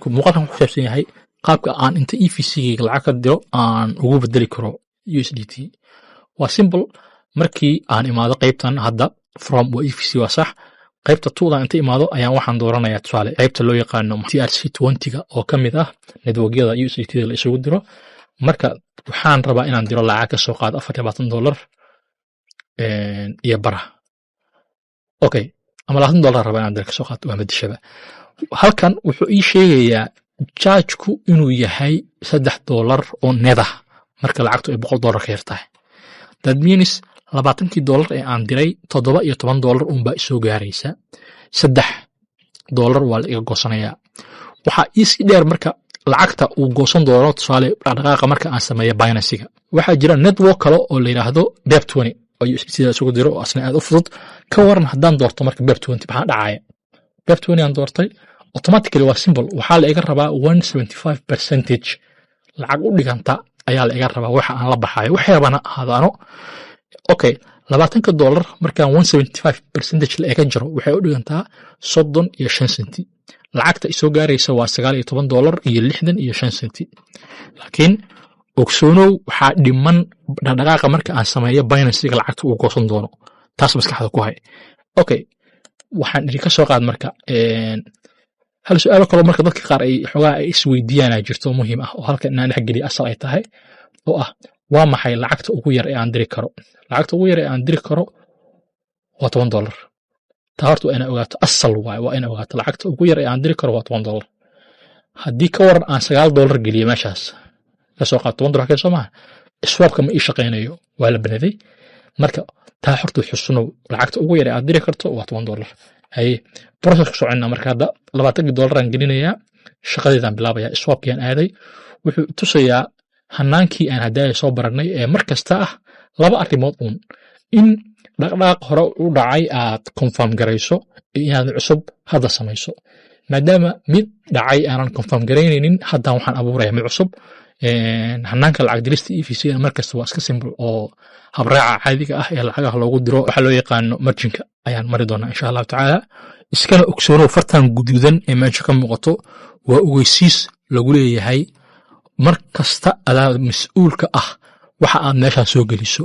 Muuqaalkan wuxuu ku saabsan yahay qaabka aan inta EVC-gayga lacag ka diro aan ugu bedeli karo USDT. Waa simple. Markii aan imaado qaybtan hadda, from waa EVC, waa sax. Qaybta to-da inta imaado ayaan waxaan dooranayaa, tusaale, qaybta loo yaqaano TRC20-ga oo ka mid ah networkyada USDT la isugu diro. Marka waxaan rabaa inaan diro lacag, ka soo qaado $24 iyo bara, okay, ama $20 rabaa inaan diro, kasoo qaado, waa madishaba. Halkan wuxuu ii sheegayaa charge-ku inuu yahay $3 oo net ah marka lacagtu ay $100 ka yar tahay. That means $20-kii ee aan diray, $17 unbaa isoo gaaraysa, $3 waa la iga goosanayaa. Waxaa iisii dheer marka lacagta uu goosan doono, tusaale, dhaqdhaqaaqa marka aan sameeyo Binance-ga. Waxaa jira network kale oo la yidhaahdo BEP20 oo USDT isugu diro oo asna aad u fudud. Ka waran haddaan doorto marka BEP20, maxaa dhacaya? BEP20 aan doortay, automatically waa simple. Waxaa la iga rabaa 1.75 percentage, lacag u dhiganta ayaa la iga rabaa waxa aan la baxayo, wax yarbana ahaadaano. Okay, $20-ka markaan 1.75 percentage la iga jaro, waxay u dhigantaa 35 senti. Lacagta isoo gaaraysa waa $19.65. Laakiin ogsoonow, waxaa dhiman dhaqdhaqaaqa marka aan sameeyo Binance-ga lacagta uu goosan doono. Taas maskaxda ku hay. Okay, waxaan idin ka soo qaad marka hal su-aalo kaloo marka dadka qaar ay xoogaa ay isweydiiyaana jirto, muhiim ah oo halka inaan dhex geliya asal ay tahay, oo ah: waa maxay lacagta ugu yar ee aan diri karo? Lacagta ugu yar ee aan diri karo waa $10. Taa horta waa inaa ogaato, asal waaye. Waa inaa ogaato lacagta ugu yar ee aan diri karo waa $10. Haddii ka waran aan $9 geliyo meeshaas, kasoo qaad $10 kee soo maha, swap-ka ma ii shaqaynayo, waa la banaday. Marka taa horta xusnow, lacagta ugu yar ee aad diri karto waa $10. Haye, process ku soconna. Marka hadda $20-kii aan gelinayaa, shaqadeedaan bilaabaya. Swap-kiaan aaday, wuxuu tusayaa hanaankii aan haddaaya soo baranay ee mar kasta ah laba arrimood uun: in dhaqdhaqaaq hore u dhacay aad confirm garayso iyo inaad cusub hadda samayso. Maadaama mid dhacay aanan confirm garaynaynin, haddan waxaan abuuraya mid cusub. Hanaanka lacag dirista EVC markasta waa iska simple, oo habraaca caadiga ah ee lacagaha loogu diro waxaa loo yaqaano margin-ka ayaan mari doonaa, insha Allahu tacaala. Iskana ogsoonow, fartan guduudan ee meesha ka muuqato waa ogeysiis lagu leeyahay: mar kasta adaa mas-uulka ah waxa aad meeshaa soo geliso.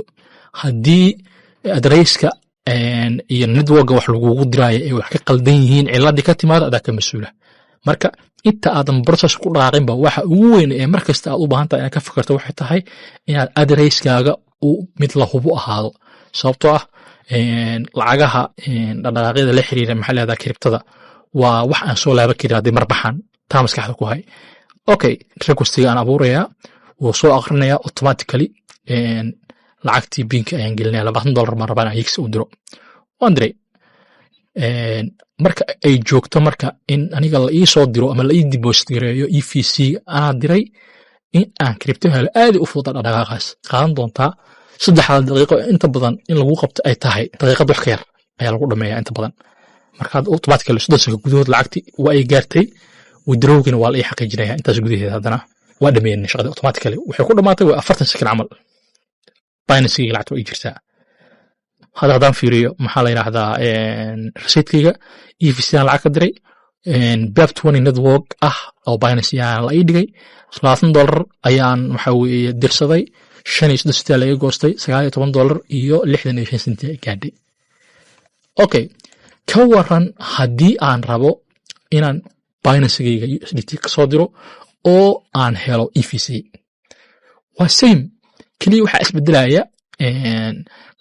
Haddii address-ka iyo network-ga wax lagugu diraayo ay wax ka qaldan yihiin, ciladii ka timaada adaa ka mas-uula. Marka inta aadan process ku dhaqaaqinba, waxa ugu weyn ee mar kasta aad u baahan tahay inaad ka fikirto waxay tahay inaad address-kaaga uu mid la hubo ahaado, sababtoo ah lacagaha dhaqdhaqaaqyada la xiriira, maxaa leedaha, crypto-da waa wax aan soo laaban karin haddii mar baxaan. Taa maskaxda ku hay. Okay, request-iga aan abuurayaa, wuu soo aqrinayaa automatically. Lacagtii PIN-ka ayaan gelinaya, $20 baan rabaa inaan yigsi u diro. Waan diray. Marka ay joogto marka in aniga la ii soo diro ama la ii deposit gareeyo EVC anaa diray, in aan crypto helo aad u fududa. Dhaqdhaqaaqaas qaadan doontaa 3-da daqiiqo inta badan in lagu qabto ay tahay, daqiiqad wax ka yar ayaa lagu dhameeyaa inta badan. Marka automatically 30 second gudahood lacagti waa ay gaartay, withdrawgina waa la ii xaqiijinaya intaas gudaheed. Haddana waa dhameeyeen shaqadii, automatically waxay ku dhamaatay waa 40 second camal. Binance-gayga lacagta waa ii jirtaa hadda. Haddaan fiiriyo, maxaa la yidhaahdaa, rasiidkayga EVC aan lacag ka diray, BEP20 network ah oo Binance ayaan la ii dhigay, $20 ayaan waxa weeye dirsaday, 35 senti laga goostay, $19.65 gaadhay. Okay, ka waran haddii aan rabo inaan Binance-gayga USDT ka soo diro oo aan helo EVC? Waa same, keliya waxaa isbedelaya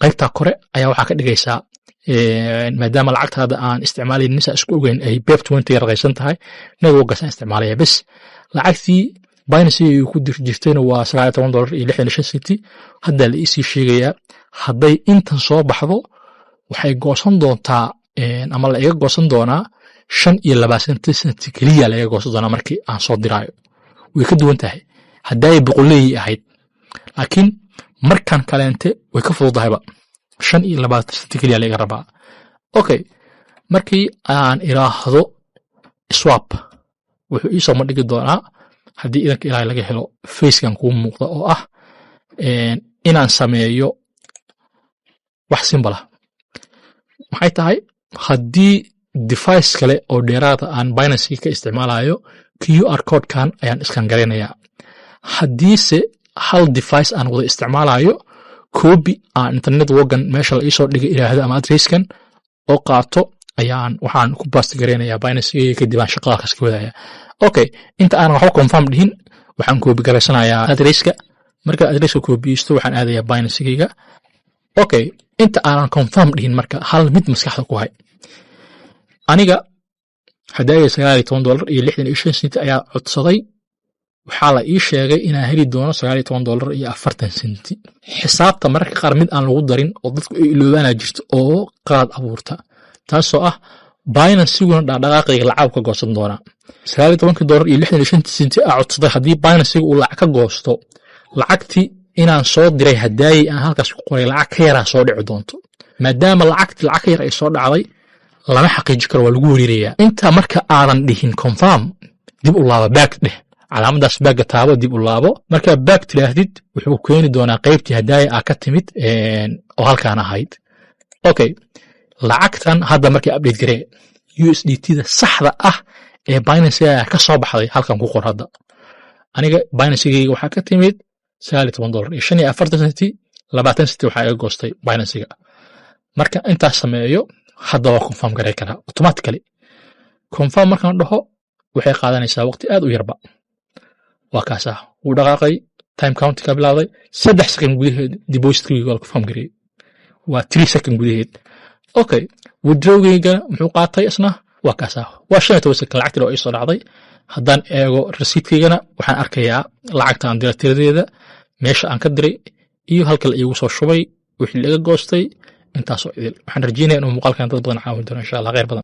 qaybta kore ayaa waxaa ka dhigaysaa, maadaama lacagtaada aan isticmaalaynin saa isku ogeyn ay BEP20 raqaysan tahay, network-gaas aan isticmaalaya bes. Lacagtii Binance ku jirtayna waa $19.65. Hadda la iisii sheegayaa, hadday intan soo baxdo, waxay goosan doontaa ama la iga goosan doonaa 25 senti keliya la iga goosan doonaa markii aan soo diraayo. Way ka duwan tahay haddaay boqolleeyii ahayd, laakiin markan kaleente way ka fududahayba, 25 senti keliya la iga rabaa. Okay, markii aan iraahdo swap, wuxuu ii soo madhigi doonaa, haddii idanka Ilaahay laga helo, face-kan kuu muuqda oo ah inaan sameeyo wax simple ah. Maxay tahay? Haddii device kale oo dheeraada aan Binance ka isticmaalayo, QR codekan ayaan scan garaynayaa. Haddiise hal device aan wada isticmaalayo, copy aan internet wogan meesha la iisoo dhigay iraahdo ama addresskan oo qaato ayaan waxaan ku paste garaynayaa Binance, kadib aan shaqada halkaas ka wadaya. Okay, inta aanan waxba confirm dhihin, waxaan copy garaysanayaa addresska. Marka addresska copyeysto, waxaan aadayaa Binance-gayga. Okay, inta aanan confirm dhihin, marka hal mid maskaxda ku hay. Aniga haddaaya $19.65 ayaa codsaday. Waxaa la ii sheegay inaan heli doono $19.40. Xisaabta mararka qaar mid aan lagu darin oo dadku ay iloobaana jirto oo qalad abuurta, taasoo ah Binance-iguna dhaqdhaqaaqayga lacag ka goosan doonaa. $19.65 aa codsaday, haddii Binance-iga uu lacag ka goosto, lacagtii inaan soo diray hadaayay aan halkaas ku qoray lacag ka yaraa soo dhici doonto. Maadaama lacagti lacag ka yar ay soo dhacday, lama xaqiiji karo, waa lagu wereerayaa. Inta marka aadan dhihin confirm, dib u laabo, back dheh, calaamadaas backga taabo, dib u laabo. Markaa back tidhaahdid, wuxuu keeni doonaa qaybtii hadaaya aa ka timid oo halkaan ahayd. Okay, lacagtan hadda markii update garee, USDT da saxda ah ee Binance ka soo baxday halkan ku qor. Hadda aniga Binance-gayga waxaa ka timid $19.45, 20 centi waxaa iga goostay Binance-ga. Marka intaas sameeyo, hadda waa confirm garay karaa automatically. Confirm markaan dhaho, waxay qaadanaysaa waqti aad u yarba. Waa kaasaa, wuu dhaqaaqay, time count ka bilowday. 3 second gudaheed depositkayga waa confirm gareeyey, waa 3 second gudaheed. Okay, withdrawgayga muxuu qaatay isna? Waa kaasaa, waa 15 second lacagtii oo ii soo dhacday. Haddaan eego rasiidkaygana, waxaan arkayaa lacagta aan diray tiradeeda, meesha aan ka diray iyo halka la iigu soo shubay, wixii laga goostay, intaasoo idil. Waxaan rajeynaya inuu muuqaalkan dad badan caawin doono, insha Allah. Khayr badan.